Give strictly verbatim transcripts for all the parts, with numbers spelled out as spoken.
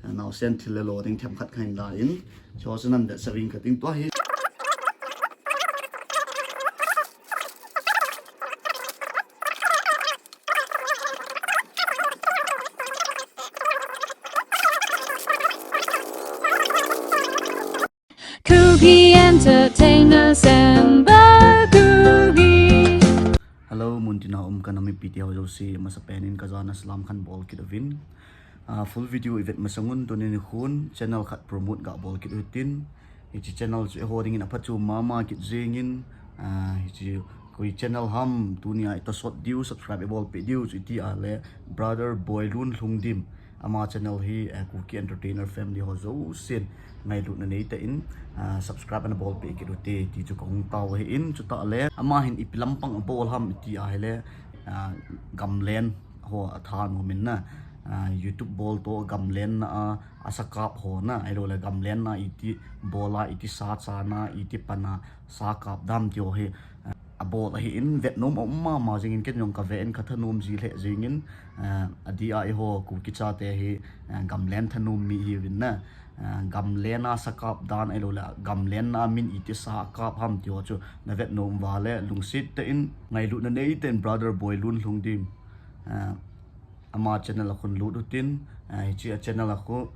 Naosen thil le lo ding themkhat kahin la in, chu chu nan vetsah uvin kati tua hi. Kuki Entertainers and Bakugi. Hello, muntina um kanam mipi teho jouse, masapen in kajana salam kahin bol kit uvin. Ah, full video ivet masang un tuni nikhon channel khat promote gabol kit u hitin. Hiche channel chu eiho dingin aphachom mama kit jengin. Ah, hiche koi channel ham tunia itosot diu, subscribe eibolpeh diu chu iti ahile Brother Boilun Lhungdim. Ama channel hi, eh, Kuki Entertainer family ho jousen ngailutna neitah in, ah, subscribe ana bolpeh kit ute ti chu kahung tao ahin, chutah le ama hin ipi lampang abol ham iti ahile, ah, gamlen ho athanom in na, ah, YouTube bol toh gamlen na a, asakap ho na, ahilou le gamlen na iti bol a, iti sa chan a, iti pan a sa kap dam ti ho hi, ah, abol ahin, vetnom aum mama jengin, ken jong kave in kathanom ji lheh jengin, ah, adia eiho Kuki chate hi, ah, gamlen thanom mi ihiuvin na, ah, gamlen a sakap dan ahilou le gamlen na min iti sa kap ham ti ho chu navetnom uva le lungset tah in ngailutna neitah in Brother Boilun Lhungdim, ah, ama channel a khun lut utin, ah, hiche a channel a khu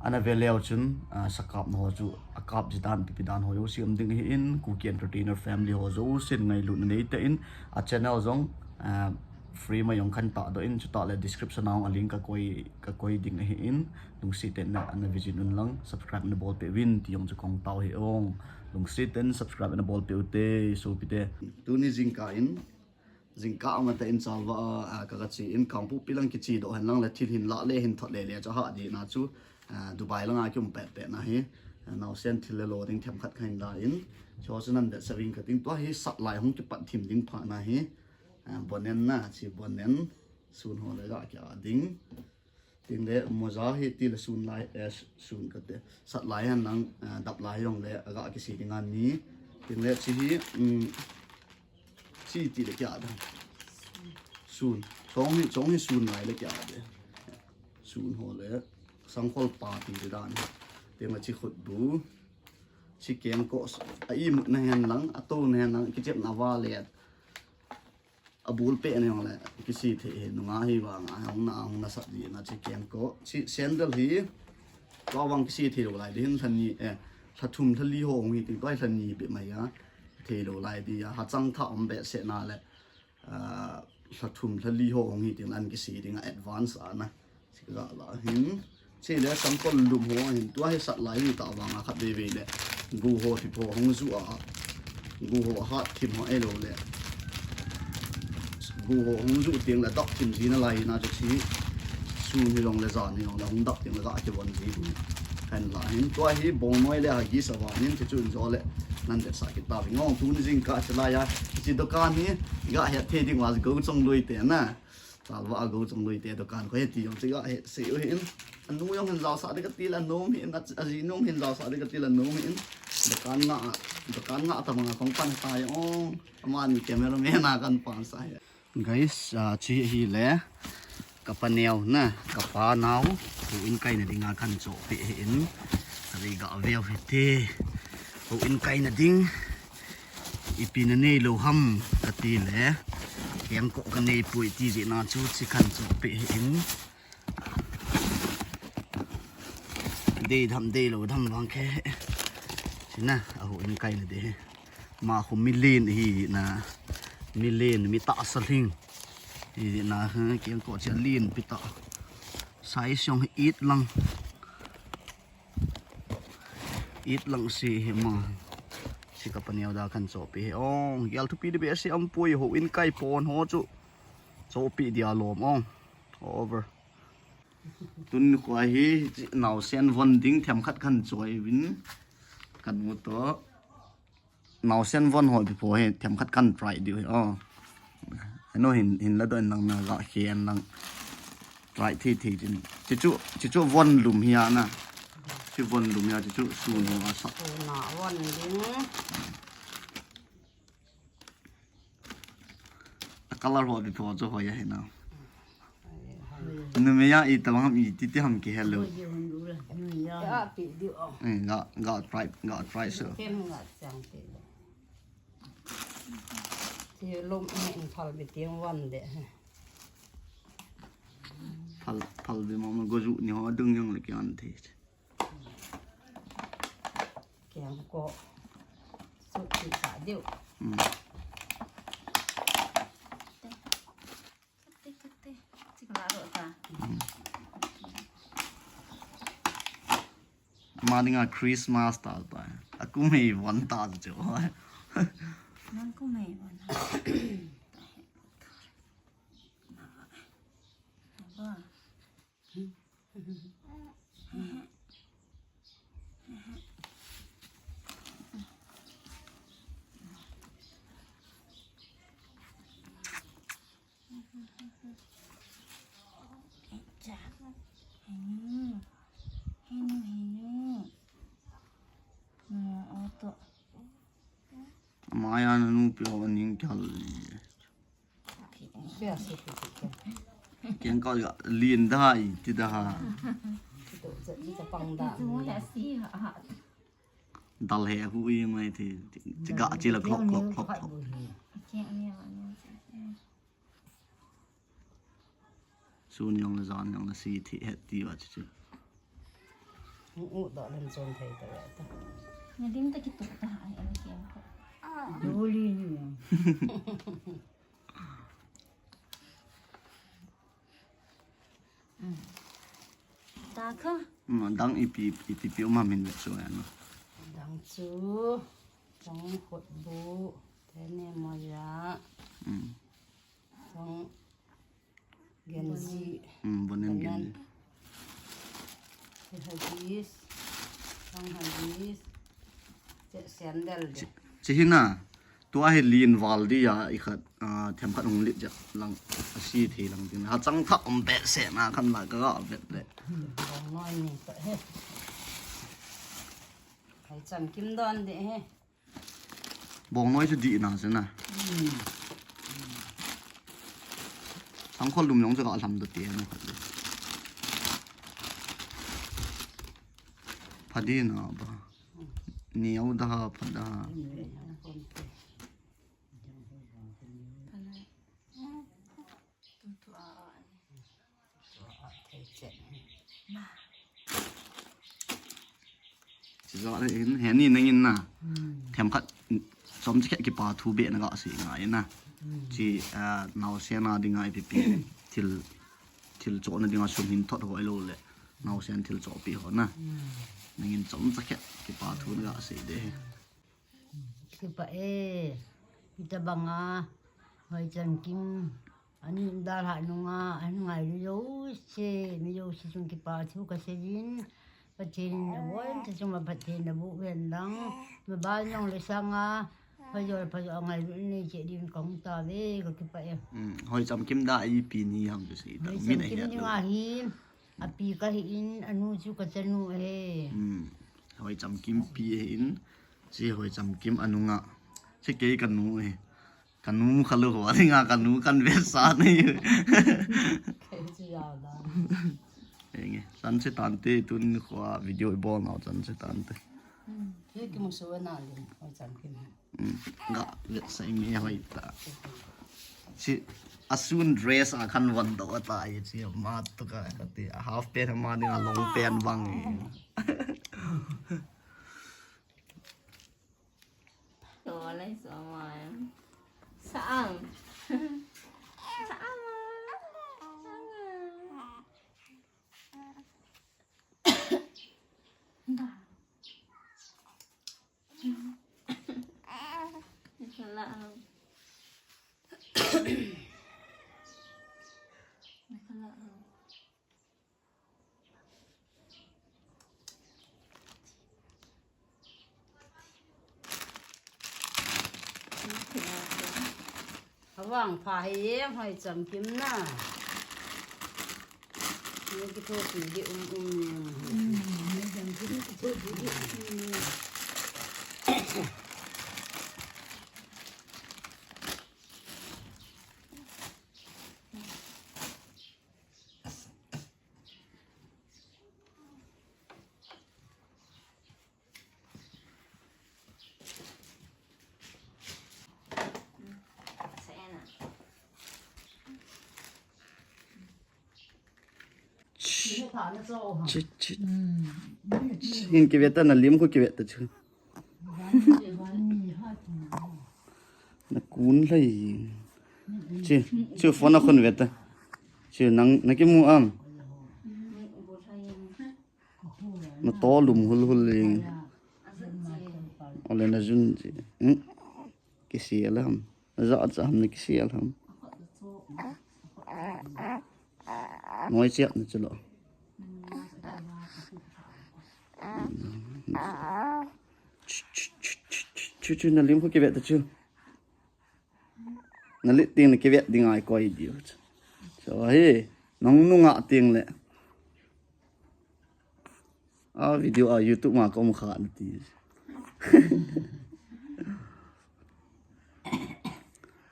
ana ve leu chun, ah, sakap na ho chu akap ji dan, ipi ipi dan ho jouse um ding ahin, Kuki Entertainer family ho jousen ngailutna neitah in a channel jong, ah, free ma jong kahin tahdoh in, chutah le description a jong a link kakoi, kakoi ding ahin, lungset tah in ana visit un lang, subscribe nabolpeh uvin ti jong chu kahung tao ahi ong. Lungset tah in subscribe nabolpeh ute, sopite. Tuni jingkah in, jingkah matah in chalva a, a, ka, kache in Kangpokpi lang kichedoh hen lang le thil hin lah le hin thot le le chu ahah ding na chu, a, Dubai langa kium pet pet na hi, a, naosen thil le lo ding themkhat kahin la in, chu chu nan vetsah uvin kati tua hi satlai hung kipat thim ding phat na hi, a, bonen na, chi bonen, sun ho le ga kia ding. Tin le moja hi ti le sun lai, eh, sun kate. Satlai hen lang, eh, daplai jong le aga kise ding ani. Tin le chi hi, um, chi ti le kia da. Sun. Chong hi, chong hi sun lai le kia de. Sun ho le. Sangkhol pa ti le dan. Tin le chi khutbu. Chi kengkoh. A imut na hen lang, ato na hen lang, kichep na va le. Abul peh na jong le, kise thei hi, nunga hi vang a, hung na, hung nasat ji na chi kengkoh. Chi sandal hi, tua vang kise thei lou lai, di hin lha ni, eh, lha thum lha li ho hung hi ting, tua hi lha ni beh mai a, thei lou lai di a, hachang tha um behseh na le, ah, lha thum lha li ho hung hi ting, lan kise ding a advance a na. Chi ga la hin. Chi le sangkol lum ho hin tua hi satlai hi ta vang a khat veve le. Gu ho thip ho hung ju a. Gu ho hat thim ho elo le. Gu ho hung ju ting le dap thim ji na lai na chu chi. Sun hi long le jan hi long le hung dap ting le ga kivon ji. Hen la hin tua hi bongnoi le Huggies a van hin chu chu jo le. Nan det sa kit ta ving ong tun jingkah chi lai a. Chi dukan hi ga het thei ding wa go chong lui te na. Talva a go chong lui te dukan ko he ti jong chi ga he sei u hin. Anu jong hin jao sa de ka ti la nom hin, a, aji nu hin jao sa de ka ti la nom hin. Dukan nga, dukan nga ta manga kong pan ta jong. Amani camera man a kan pan sa he. Guys, a, chi hi le ka pa neo na, ka pa nao, houin kaina dinga kan cho pe hin. Ka ri ga veo hi te. Houin kaina ding. Ipi na nei lou ham ka ti le, kengkoh ka nei pui ti jeh na chu chi kan cho pe hin. Dei dham dei lou dham vang khe. Chi na, a houin kaina ding. Ma khu mi len hi na, mi len, mi tahsa lhing. Hi na, kengkoh chi len pi ta. Size jong hi it lang. It lang si hi ma. Si ka pa neo da kan cho pi hi. Ong, gel thupi di behseh um pui houin kai pon ho chu. Cho pi dia lom ong. Over. Tun khua hi, chi naosen von ding themkhat kan choi vin. Kan mu to. Naosen von ho pi pho hi themkhat kan try diu hi. Oh. Ano hin, hin la don lang na ga khen lang. Try thei thei chin. Chi chu, chi chu von lum hi a na. Chi von lum hi a, chi chu sun ho a sa. Sun a von ding. A color ho pi pho chu ho ya hi na. Numei a itobang ham, iti ti ham kihe lou. Oi, ye hun du la, numei a. Ya, pi di o. Eh, ga, ga try, ga try so. Kem ga chang pi. Ti lom he in phal be tiang wan de. Phal, phal be ma ma go ju ni ho dung jong le kian the. Kiang ko. Su ti sa diu. Hmm. Kate, kate. Chik la ro ta. Ama dinga Christmas ta ta. Akum hei von ta chu. Nang kum hei von. Ba. Maya na nu pi ho ning kal. Keng ka ya lin da iti da ha. Dal he hu i ngai ti, ti ga chi la klok, klok, klok, klok. Sun jong le jan jong le si thi het ti va chu chu. U, u, da len chon thei ta ve ta. Nga dim ta ki tu ta ha, em kem ko. Doli ni. Ta kha. Hmm, dang ipi, ipi pi uma min ve chu ano. Dang chu, dang khut bu, tene moya. Hmm. Dang genji. Hmm, bonen genji. Hagis, dang hagis. Che sandal de. Che, che hina. Tua hi lin val di a, i khat, ah, themkhat hung lit jep lang, a si thei lang ding. Ha chang thah um behseh na khan la ka ga vet le. Bong noi ni ta he. Hai cham kim don de he. Bong noi chu di na se na. Hmm. Sangkhol lum jong chu ga lam da te na khat le. Pha di na ba. Niau da ha, pha da ha. Chi zo le hin, he ni nangin na. Hmm. Themkhat, chomcha khat kipa thu be na ga sei ngai na. Hmm. Chi, ah, naosen a dinga ipi pi thil, thil chohna dinga sum hin thot ho ilo le. Naosen thil chohpi ho na. Hmm. Nangin chomcha khat kipa thu na ga sei de. Kipah e, hitabanga, Hoicham Kim, ahin dalhah nunga, ahin ngailu jouse, mi jouse chung kipa thu kasei in, Pathen in aboncha chunga Pathen in aboh hen lang, maban jong le sanga, phajol phajol a ngailu nei cheh ding kahung tauve, kakipah e. Hmm, Hoicham Kim da ipi ni ham chu sei ta, Hoicham Kim dinga hi, api kahi in, anu chu kachanu ahi. Hmm. Hoicham Kim pi ahi in, chi Hoicham Kim anu nga. Chi kei kanu ahi. Kanu khalu ho, ahi nga kanu kan vesa nei. Kei chi ya da. Enge, chan se tante tun kho video i bol nau chan se tante. Hmm. Kei kimu so na le, Hoicham Kim. Hmm, ga vetsah inge hoi ta. Chi, asun dress a khan von doh ta e chi ma tu ka, kati a half pant ma ni a long pant bang e. So, lai so ma. Saang. Saang. Saang. Da. Nakala ho. Nakala ho. Avang pha hi em, Hoicham Kim na. Ni kithopi di um um ni. Hmm, Hoicham Kim kithopi di um um ni. Chi, chi. Hin kivet ta, na lim khu kivet ta chu. Na kun lai. Chi, chi phone a khun vet ta. Chi nang, na kimu am. Na to lum hul hul ling. Ole na jun chi. Hmm? Kisial ham. Za cha ham na kisial ham. Noi chiak na chulo. Chu, chu, chu, chu, chu, chu, na lim khu kivet ta chu. Na lit ting na kivet ding ai koi diu. So hi, nong nunga ting le. A video a YouTube ma kom kha na ti.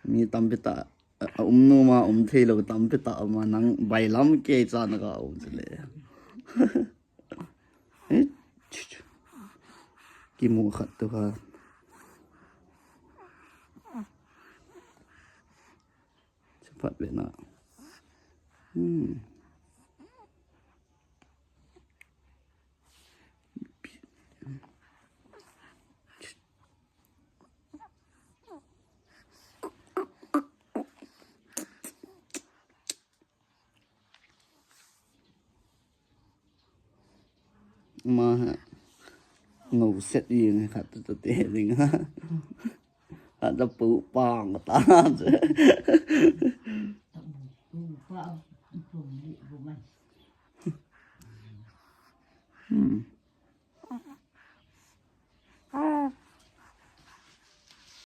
Mi tampi ta, a, a um nu ma um thei lo tampi ta ma nang bailam ke cha na ka um chule. Eh, chu, chu. Kimu khat tu kha. Chu phat ve na. Hmm. Ma ha. Ngau set i ngai khat tu te ding ha. Ada pu pang ta. Hmm.